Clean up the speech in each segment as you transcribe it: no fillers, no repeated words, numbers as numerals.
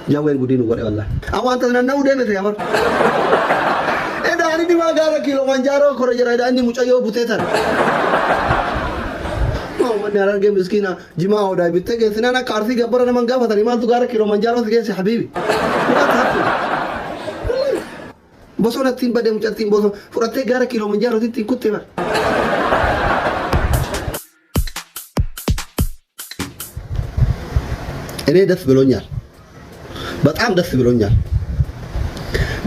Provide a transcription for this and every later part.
Jawween gudii nu godhe wallahi. An wanta nanna'uu deeme ta'e amar. Edaa ani dimaa gaara Kiiloomanjaaroo kore jira edaa inni mucayyoo butee tana. Uummanni Harargee miskiina jimaa odaa bittee geessinaan akka Arsii gabbara naman gaafatanii maaltu gaara Kiiloomanjaaroo si geesse habiibi. What happened? Bosona ittiin badee mucattiin bosona fudhattee gaara Kiiloomanjaarootti ittiin kuttee bara. እኔ ደስ ብሎኛል። በጣም ደስ ብሎኛል።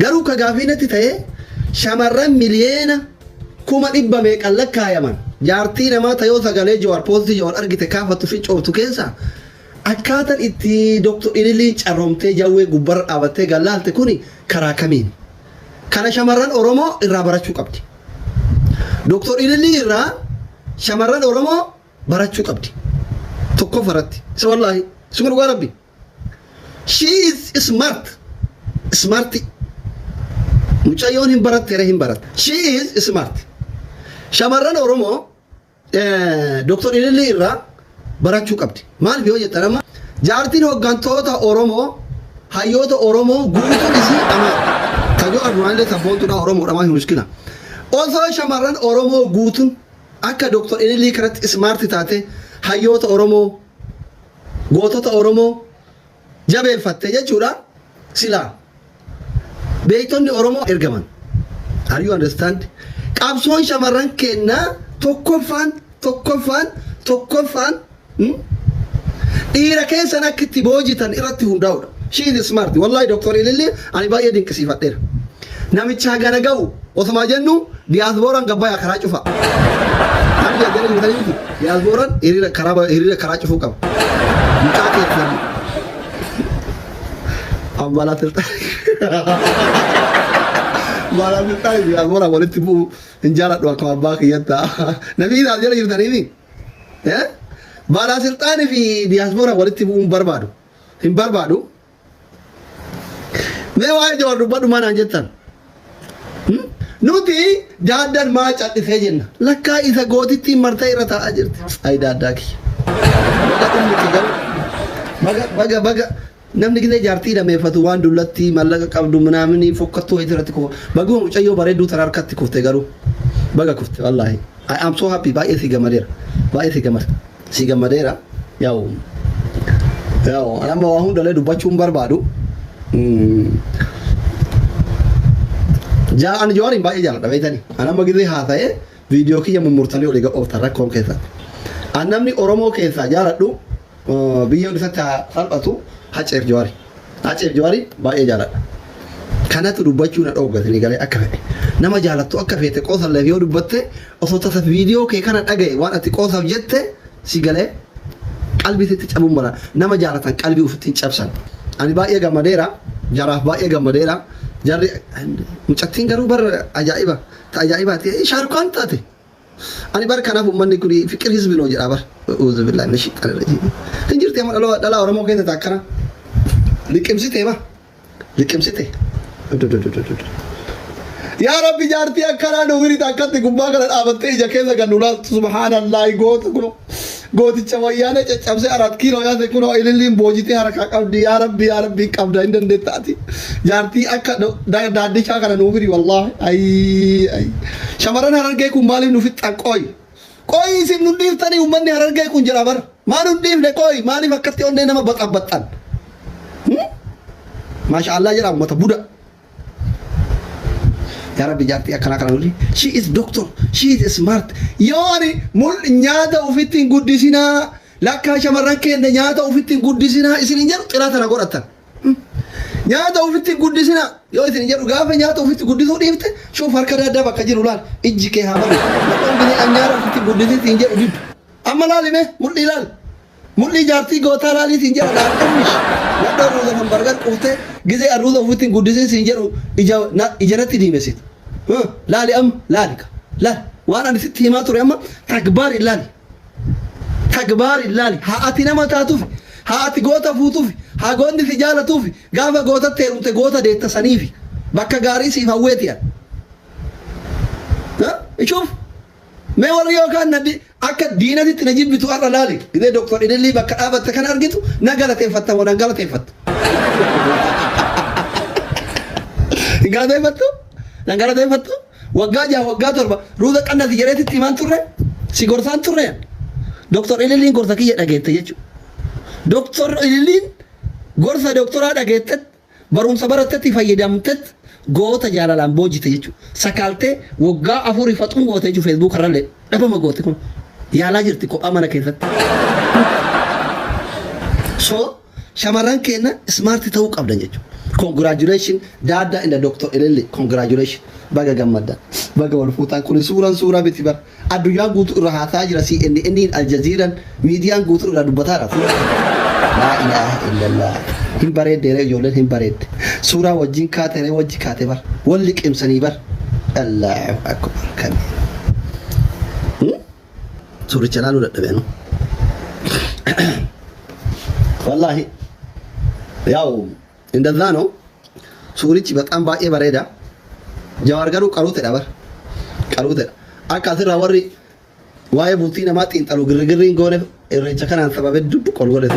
Garuu ka gaafiinatti ta'e shamarran miliyeena 100,000 meeqan lakkaayaman jaartii namaa tayoo sagalee Jawaar poostii Jawaar argite kaafattu fi cooftu keessa akkaataan itti Dr. Ililiin carroomtee jawwee gubbarra dhaabattee gallaalte kuni karaa kamiin? Kana shamarran Oromoo irraa barachuu qabdi. Dr. Ililii irraa shamarran Oromoo barachuu qabdi. Tokkoffaa irratti. Isa wallaahi. Isuma dhugaa rabbi. She is smart. Smart. Mucayyoon hin baratte hin baratte. She is smart. Shamarran Oromoo Dr. Ililii irraa barachuu qabdi. Maaliif yoo jettan amma jaartiin hooggantoota Oromoo hayyoota Oromoo guutuun isii Amaara. Tajoo Arduwaanillee sabboontuudha Oromoodha maa hin mushkila. Osoo shamarran Oromoo guutuun akka Dr. Ililii kanatti smart taate hayyoota Oromoo gootota Oromoo jabeeffatte jechuudha silaa beektonni Oromoo ergaman. Are you understand? Qabsoon shamarran kennaa tokkoffaan tokkoffaan tokkoffaan dhiira keessan akka itti boojitan irratti hundaa'udha. She is smart. Wallahi Dr. Ililli ani baay'ee dinqisiifadheera. Namicha hagana ga'u osuma jennu diyaaspooraan gabbayaa karaa cufa. Namni ajjana jirtanii miti. Diyaaspooraan hiriira karaa hiriira karaa cufuu qaba. Mucaa keessan Ambalaa silxaa. Ambalaa silxaa diyaaspooraan walitti bu'u hin jaaladhu akkuma abbaa kiyyattaa. Namni isaaf jala jirtanii Balaa silxaanii fi diyaaspooraan walitti bu'uu hin barbaadu. Hin barbaadu. Mee waa'ee Jawaar dubbadhu manaan jettan. Nuti daaddan maa cadhisee jenna. Lakkaa isa gootittiin martee irra taa'aa jirti. Ayi daaddaa kiyya. Baga dhumni garuu. Baga baga baga namni gisee jaartii dhameeffatu waan dullattii mallaqa qabdu minaaminii fokkattuu wayii irratti kufa. Baguma mucayyoo bareedduu tana harkatti kufte garuu. Baga kufte wallaahi. I am so happy, baay'ee si gammadeera. Baay'ee si gammade. Si gammadeera. Yaa'u. Yaa'u amma waa hundalee dubbachuu hin barbaadu. Ani Jawaariin baay'ee jaalladha beektanii. Ani amma gisee haasa'ee viidiyoo kiyya mummurtanii olii gad ooftan rakkoon keessan. Ani namni Oromoo keessaa jaaladhu biyyoon isatti haa salphatu Haceef Jawaari. Haceef Jawaari baay'ee jaaladha. Kanatu dubbachuu na dhooggatanii galee akka fedhe. Nama jaalattu akka feete qoosalleef yoo dubbatte osoo tasa viidiyoo kee kana dhagaye waan ati qoosaaf jette si galee qalbii sitti cabuun mala. Nama jaalatan qalbii ofitti hin cabsan. Ani baay'ee gammadeera. Jaraaf baay'ee gammadeera. Jarri mucattiin garuu bar ajaa'iba. Ta ajaa'ibaati. Shaarukhaan taate. Ani bar kanaaf uummanni kun fiqir hizbi noo jedha bar. Uuzu billahi min shayxaani rajiim. Hin jirti amma dhala dhalaa Oromoo keessa ta akkana. Liqimsite ba. Liqimsite. Yaa Rabbi jaartii akkanaa nu birita akkatti gubbaa kana dhaabattee ija keessa kan nu laaltu subhaanallahi goota kuno gooticha wayyaanee caccabsee arat kiiloo yaase kunoo ililliin boojitee harkaa qabdi yaa Rabbi yaa Rabbi qabda hin dandeetta ati jaartii akka daaddichaa kana nu biri wallaahi ayii ayii shamarran Harargee kun maaliif nu fixxan qoy qoy isin nu dhiiftanii uummanni Harargee kun jedha bar maa nu dhiifne qoy maaliif akkatti onnee nama baxabbaxxan? Maasha Allah jedha uummata buda. Yaa Rabbi jaartii akkanaa kana nuti. She is doctor. She is smart. Yoo ani mul nyaata ofitti hin guddisinaa. Lakkaa shamarran keenya nyaata ofitti hin guddisinaa isin hin jedhu xilaa tana godhatan. Nyaata ofitti hin guddisinaa. Yoo isin hin jedhu gaafa nyaata ofitti guddisuu dhiifte shuuf harka daaddaa bakka jiru laal ijji kee haa banu. Nadhoon gisee an nyaata ofitti hin guddisin siin jedhu diddu. Amma laalime mul'ii laal. Mul'ii jaartii gootaa laalii siin jedha laal ummish. Nadhoon ruuza kan bargar quuftee gisee an ruuza ofitti hin guddisin siin jedhu ija ija natti diimessitu. Laali amma laali ka laali waan ani sitti himaa ture amma tagbaar ilaali. Tagbaar ilaali haa ati nama taatuuf haa ati goota fuutuuf haa goonni si jaalatuuf gaafa gootatti heerumte goota deetta saniifi bakka gaarii siif hawweeti an. Ishuuf mee warri yookaan na akka diinatitti na jibbitu har'a laali. Gizee Dr. Ilillii bakka dhaabatte kana argitu na galateeffatta moo nan galateeffattu? galateeffattu? Nan galateeffattu? Waggaa 6 waggaa 7 ruuza qannasi jedhee sitti himaan turre? Si gorsaan turre? Doktor Ililliin gorsa kiyya dhageette jechuudha. Doktor Ililliin gorsa doktoraa dhageettet barumsa barattetti fayyadamtet goota jaalalaan boojite jechuudha. Sakaaltee waggaa 4 faxuun goote jechuudha Facebook irrallee dhabama goote kun. Yaalaa jirti kophaa mana keessatti. So shamarran keenya smart ta'uu qabdan jechuudha. Congratulation Daaddaa inda Dr. Ililli, congratulation, baga gammaddan, baga wal fuutaan. Kun suuraan suuraa miti bara addunyaan guutuu irra haasaa jira. CNN, Al Jazeeraan, miidiyaan guutuu irraa dubbataara. Laa ilaaha illallah, hin bareedde ree ijoolleen, hin bareedde. Suuraa wajjin kaate ree, wajji kaate bar, wal liqimsanii bar. Allahu akbar kabiir. Suuricha ilaaluu dadhabee nu. Wallaahi ያው እንደዛ ነው። Suurichi በጣም baay'ee bareeda. Jawaar garuu qaruutedha bar. Qaruutedha. Akka asirraa warri waa'ee bultii namaa xiinxalu girrigirriin goone irreecha kanaan sababa duddu qol godhe.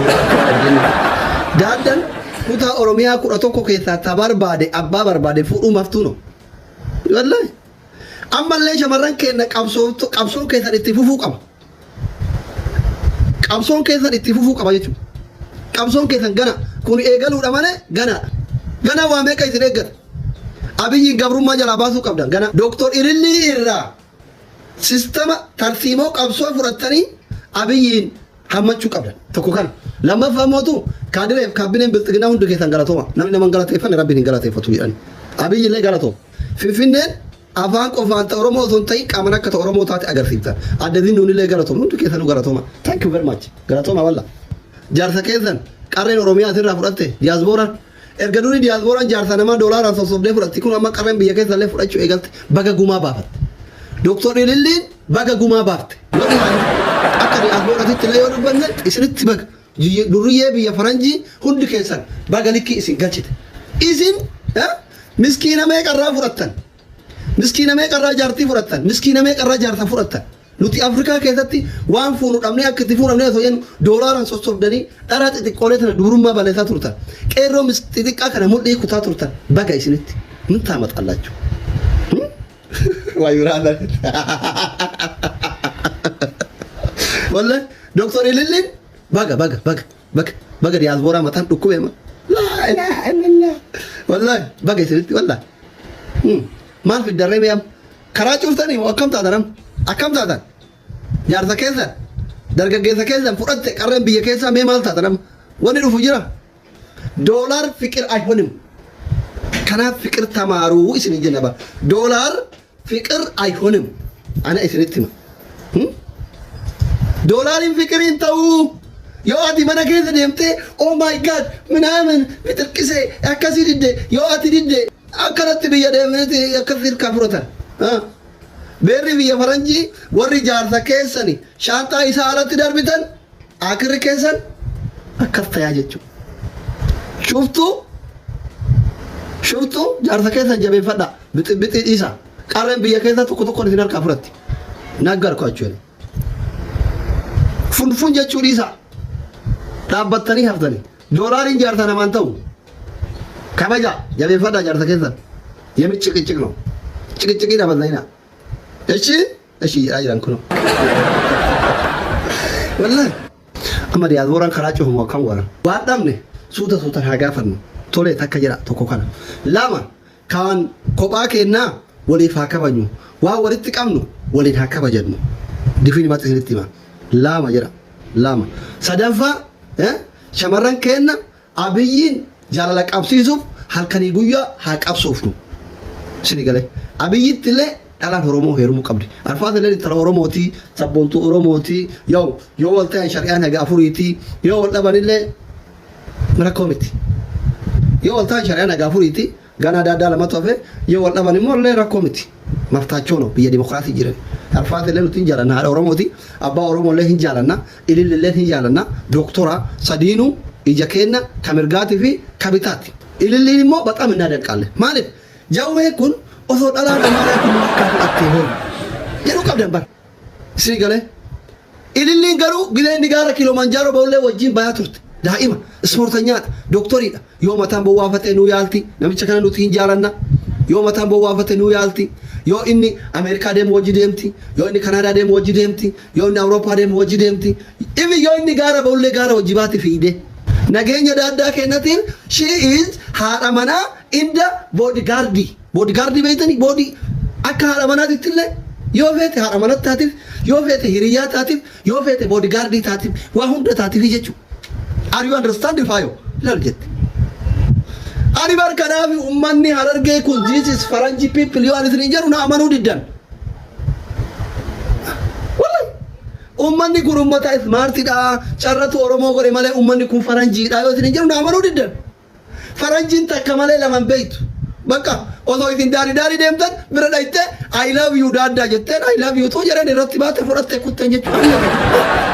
Daaddan kutaa Oromiyaa 11 keessaa ta barbaade, abbaa barbaade fuudhuu maftuu no. Wallaahi. Ammallee shamarran keenya, qabsoon keessan itti fufuu qaba. Qabsoon keessan itti fufuu qaba jechuudha. Qabsoon keessan gana kun eegaluudha malee ganaadha. Gana waa meeqa isin eeggata. Abiyyiin gabrummaa jalaa baasuu qabdan. Gana Dooktor Ilillii irraa sistama tarsiimoo qabsoo fudhattanii Abiyyiin hammachuu qabdan. Tokko kana. Lammaffaa mootu kaadireef kaabineen bilxiginaa hundi keessan galatooma. Namni nama hin galateeffanne Rabbiin hin galateeffatu jedhani. Abiyyi illee galatooma. Finfinneen afaan qofaan ta'e Oromoo osoo hin ta'in qaaman akka ta'e Oromoo taate agarsiiftan. Adda Zinnuun illee galatooma. Hundi keessanuu galatooma. Thank you very much. Galatooma walla. Jaarsa keessan qarreen Oromiyaa asirraa fudhatte diyaaspooraan. Erga durii diyaaspooraan jaarsa namaa doolaaraan sossobdee fudhatti, kun amma qarreen biyya keessa illee fudhachuu eegalte. Baga gumaa baafatte. Dooktor Ililliin baga gumaa baafte. Akka diyaaspooraatitti illee yoo dubbanne isinitti baga. Duriyyee biyya faranjii hundi keessan baga likkii isin galchite. Isin miskiina meeqarraa fudhattan? Miskiina meeqarraa jaartii fudhattan? Miskiina meeqarraa jaarsa fudhattan? Nuti Afrikaa keessatti waan fuunu dhabnee, akka itti fuudhamnee osoo jennu, doolaaraan sossobdanii dharaa xixiqqoolee tana dubrummaa balleessaa turtan. Qeerroo xixiqqaa kana mudhii kutaa turtan. Baga isinitti. ምን ታመጣላችሁ? Waayuraala. Wallahi Dooktor Ililliin baga baga baga baga baga diyaaspooraa mataan dhukkubee ma. Laa ilaaha illallah. Wallahi baga isinitti wallahi. Maal fiddarree beeyam? Karaa cuftanii moo akkam taatan amma? Akkam taatan? Jaarsa keessan, dargaggeessa keessan fudhatte qarreen biyya keessaa, mee maal taatan amma? Wanni dhufu jira. ዶላር ፍቅር አይሆንም። Kanaaf ፍቅር ተማሩ isin jenna bara. ዶላር ፍቅር አይሆንም። Ana isinitti hima. Doolaariin fiqiriin ta'uu yoo ati mana keessa deemtee "Oh my God" ምናምን bixirqisee akkasii didde, yoo ati didde akkanatti biyya deemneeti akkas hirkaa fudhatan. Beerri biyya faranjii warri jaarsa keessani shaanxaa isaa alatti darbitan akirri keessan akkas tayaa jechuudha. Shuftuu shuftuu, jaarsa keessan jabeeffadha, bixii dhiisa. Qarreen biyya keessa tokko tokkoon isin harkaa fudhatti. Naggarku jechuudha. Funfun jechuu dhiisa. Dhaabbattanii haftanii. Doolaariin jaarsa namaan ta'u. Kabaja, jabeeffadha jaarsa keessan. የምን ጭቅጭቅ ነው? ጭቅጭቅ dhaabbatanii እሺ እሺ jedhaa jiran kunoo. Wallahi amma diyaaspooraan karaa cufamu akkam godhan? Waan dhabne suuta suutaan haa gaafannu. Tolee, takka jedha tokko kana. Lama, kaan kophaa kennaa waliif haa kabajnu. Waan walitti qabnu waliin haa kabajannu. Difiin himatti isinitti hima. Lama jedha. Lama. Sadaffaa, shamarran keenna Abiyyiin jaalala qabsiisuuf halkanii guyyaa haa qabsoofnu. Isin galee. Abiyyitti illee dhalaan Oromoo heerumuu qabdi. Arfaas illee intala Oromooti, sabboontuu Oromooti, yoo yoo wal ta'an shari'aan haga afuriiti, yoo wal dhaban illee rakkoo miti. Yoo wal ta'an shari'aan haga afuriiti, ganaa daaddaa lamatu hafe, yoo wal dhaban immoo illee rakkoo miti. Maftaachoo no biyya dimokiraasii jiran. Arfaas illee nuti hin jaalanna, haadha Oromooti, abbaa Oromoo illee hin jaalanna, ililli illee hin jaalanna, dooktora sadiinuu ija keenna ka mirgaatii fi ka bitaati. Ililliin immoo በጣም እናደንቃለን. Maaliif? Jawwee kun osoo dhalaan Amaaraa kun akka fudhattee hoo jedhuu qabdan bara. Isin galee. Ililliin garuu gilee inni gaara Kiiloomanjaaroo ba'ullee wajjin bayaa turte. Daa'ima, ispoortanyaadha, dooktoriidha. Yoo mataan bowwaafatee nuu yaalti, namicha kana nuti hin jaalanna. Yoo mataan bowwaafate nuu yaalti. Yoo inni Ameerikaa deemu wajji deemti. Yoo inni Kanaadaa deemu wajji deemti. Yoo inni Awurooppaa deemu wajji deemti. Ifi yoo inni gaara ba'ullee gaara wajji baati fiide. Nageenya daaddaa kennatiin she is haadha manaa inda bodyguard. Bodyguard beektanii body akka haadha manaatitti illee yoo feete haadha manatti taatiif, yoo feete hiriyyaa taatiif, yoo feete bodyguard taatiif, waa hunda taatiif jechuudha. Are you understand, Faayo? Ilaal jette. Ani bar kanaaf uummanni Harargee kun this is faranji people yoo ani isin jedhu na amanuu diddan. Wallahi. Uummanni kun uummata smartidha. Carratu Oromoo godhe malee uummanni kun faranjiidha yoo isin jedhu na amanuu diddan. Faranjiin takka malee laman beektu. Bakka osoo isin daarii daarii deemtan bira dhayitee "I love you, daaddaa" jetteen, "I love you" too jedhan irratti baate fudhattee kutteen jechuudha.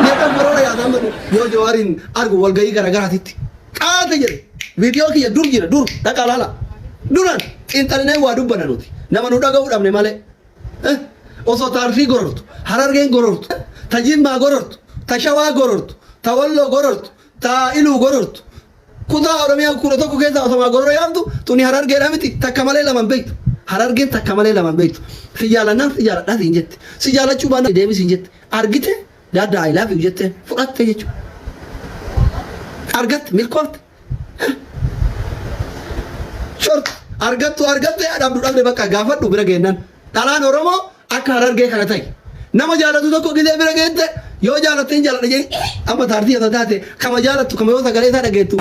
Meeqan baroora yaadan badu yoo Jawaariin argu walgahii garaagaraatitti. Qaate jedhe, viidiyoo kiyya dur jira, dur dhaqaa laala. Duran xiinxalinee waa dubbana nuti, nama nu dhaga'uu dhabne malee. Osoo taarsii gorortu, Harargeen gorortu, ta Jimmaa gorortu, ta Shawaa gorortu, ta Walloo gorortu, ta Iluu gorortu. Kutaa Oromiyaa 11 keessa osoo gorora yaamtu tuni Harargeedha miti, takka malee laman beektu. Harargeen takka malee laman beektu. Si jaalannaan si jaaladhaa siin jette. Si jaalachuu baannaan deemi siin jette. Argite, "Daaddaa, I love you" jette, fudhatte jechuudha. Argatte, milkoofte. Short argattu argatte, dhabdu dhabde, bakka gaafadhu bira geennan. Dhalaan Oromoo akka Harargee kana ta'e. Nama jaalatu tokko gizee bira geette, yoo jaalatte hin jaaladha jedhi, amma taartii yoo taate kama jaalattu kama yoo sagalee isaa dhageettu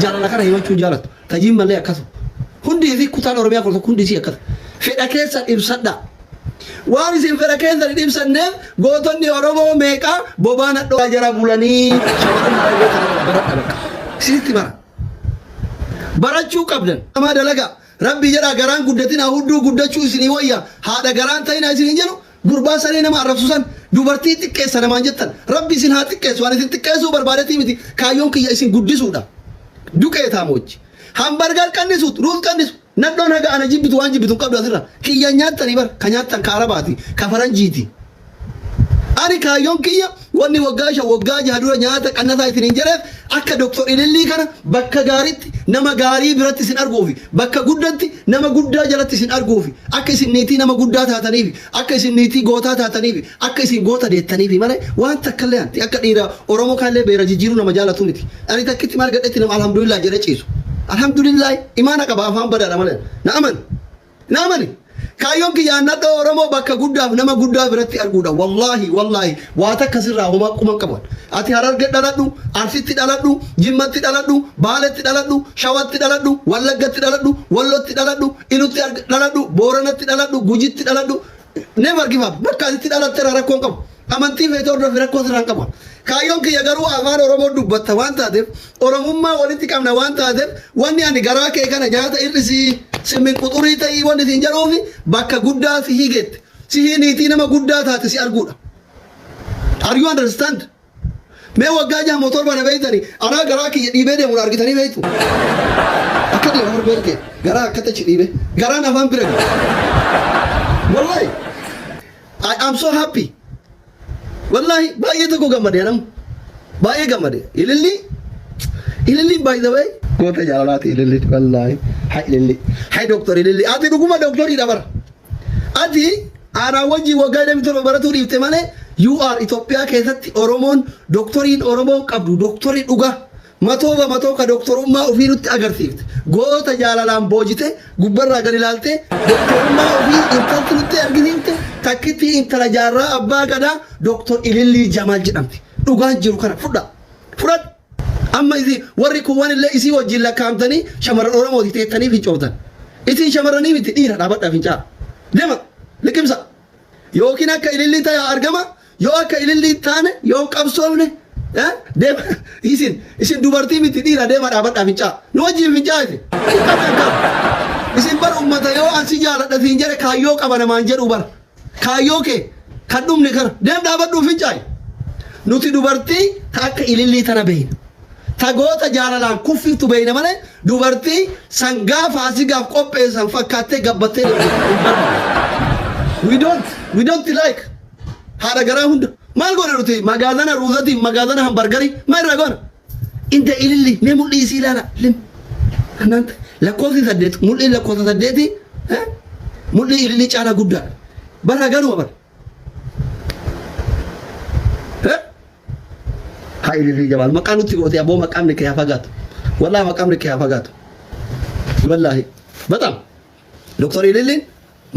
jaalala kana himachuu hin jaalattu. Tajiin malee akkasuma. Hundi isii, kutaan Oromiyaa 11 hundi isii akkas. Fedha keessan ibsadha. Waan isin fedha keessan hin ibsanneef gootonni Oromoo meeqa bobaan hadhoo jara bulanii. Shamarran Harargee kana baradha bakka. Isinitti bara. Barachuu qabdan. Namaa dalagaa. Rabbi jedhaa, garaan guddatina, hudduu guddachuu isinii wayya, haadha garaan ta'ina isin jedhu. Gurbaa saree nama arrabsu san dubartii xiqqeessa namaan jettan, Rabbi isin haa xiqqeessu. Waan isin xiqqeessuu barbaadetii miti, kaayyoon kiyya isin guddisuudha. Duqee taamochi. Hamburger qannisu, ruuz qannisu. Nadhoon haga ana jibbitu waan jibbitu hin qabdu asirra. Kiyya nyaattanii bar, ka nyaattan ka Arabaati, ka faranjiiti. Ani kaayyoon kiyya wanni waggaa 5, waggaa 6 dura nyaata qannasaa isin hin jedheef, akka Doktor Ilillii kana bakka gaariitti nama gaarii biratti isin arguufi, bakka guddatti nama guddaa jalatti isin arguufi, akka isin niitii nama guddaa taataniifi, akka isin niitii gootaa taataniifi, akka isin goota deettaniifi malee waan takka illee anti akka dhiira Oromoo kaanillee beera jijjiiruu nama jaalatu miti. Ani takkitti maal gadhetti nama alhamdulillah jedhee ciisu. Alhamdulillah, imaana qaba, afaan badaadha malee. Na amani. Na amani. Kaayyoon kiyya nadhoo Oromoo bakka guddaaf nama guddaa biratti arguudha. Wallaahi, wallaahi, waa takka sirraa homaa quman qaban. Ati Hararge dhaladhu, Arsitti dhaladhu, Jimmatti dhaladhu, Baaletti dhaladhu, Shawatti dhaladhu, Wallaggatti dhaladhu, Wallotti dhaladhu, Ilutti dhaladhu, Booranatti dhaladhu, Gujitti dhaladhu. Never give up. Bakka asitti dhalatteera rakkoon qabu. Amantii feete hordofi, rakkoo sirraan qabu. Kaayyoon kiyya garuu afaan Oromoo dubbatta waan taateef, Oromummaa walitti qabna waan taateef, wanni ani garaa kee kana nyaata hir'isii simmin quxurii ta'ii wanni siin jedhuufi bakka guddaa sihii geette. Sihii niitii nama guddaa taate si arguudha. Are you understand? Mee waggaa 6 moo 7 na beektanii anaa garaa kiyya dhiibee deemuun argitanii beektu. Akka deema hordoo kee garaa akkatti achi dhiibee garaan afaan bira gahe. Wallahi, I am so happy. Wallahi, baay'ee tokko gammade anam. Baay'ee gammade. Ililli, Ililli, by the way, goota jaalalaati Ililli, wallahi. Hay Ililli. Hay Doktor Ililli. Ati dhuguma doktoriidha bara. Ati aanaa wajjin waggaa 27 baratuu dhiifte malee you are Itoophiyaa keessatti Oromoon doktoriin Oromoon qabdu doktorii dhugaa. Matooba matoo ka doktorummaa ofii nutti agarsiifte. Goota jaalalaan boojite gubbarraa gad ilaalte doktorummaa ofii intalti nutti argisiifte takkitti intala Jaarraa Abbaa Gadaa Doktor Ilillii Jamaal jedhamti. Dhugaan jiru kana fudha. Fudhadhu. Amma isi warri kuuwwan illee isii wajjin lakkaa'amtanii shamarran Oromooti teettanii fincooftan. Isin shamarranii miti, dhiira dhaabadhaa fincaa. Deema liqimsa. Yookiin akka Ilillii ta'e argama, yoo akka Ilillii hin taane, yoo hin qabsoofne, deema, isin dubartii miti, dhiira, deema dhaabadhaa fincaa. Nu wajjin fincaa isin. Isin bar ummata yoo an si jaaladha siin jedhe kaayyoo qaba namaan jedhu bar. Kaayyoo kee kan dhumne kana deem dhaabadhuu fincaayi. Nuti dubartii ta akka Ilillii tana beeyna. Ta goota jaalalaan kuffiftu beeyna malee dubartii sangaa faasigaaf qopheessan fakkaattee gabbattee deemtu hin barbaannu. We don't like haadha garaa hunda. Maal goona nuti magaazana ruuzatiin, magaazana hamburgerii maal irraa goona? Inda Ililli mee mul'ii isii ilaala. Lim. እናንተ lakkoofsi saddeet mul'iin lakkoofsa saddeeti mul'ii ilillii caalaa guddaadha. Bara ganuma bara. Haa ilillii jabaan maqaa nutti goote aboo maqaamni kee haa fagaatu. Wallaahi maqaamni kee haa fagaatu. Wallaahi በጣም Dr. Ililliin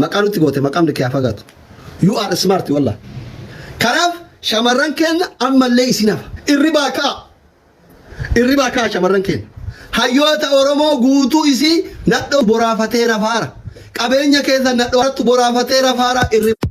maqaa nutti goote maqaamni kee haa fagaatu. You are smart wallah. Kanaaf shamarran keenya ammallee isin hafa. Irribaa ka'a. Irribaa ka'a shamarran keenya. Hayyoota Oromoo guutuu isii nadhoo boraafatee rafaara. Qabeenya keessa nadhoo boraafatee rafaara irribaa.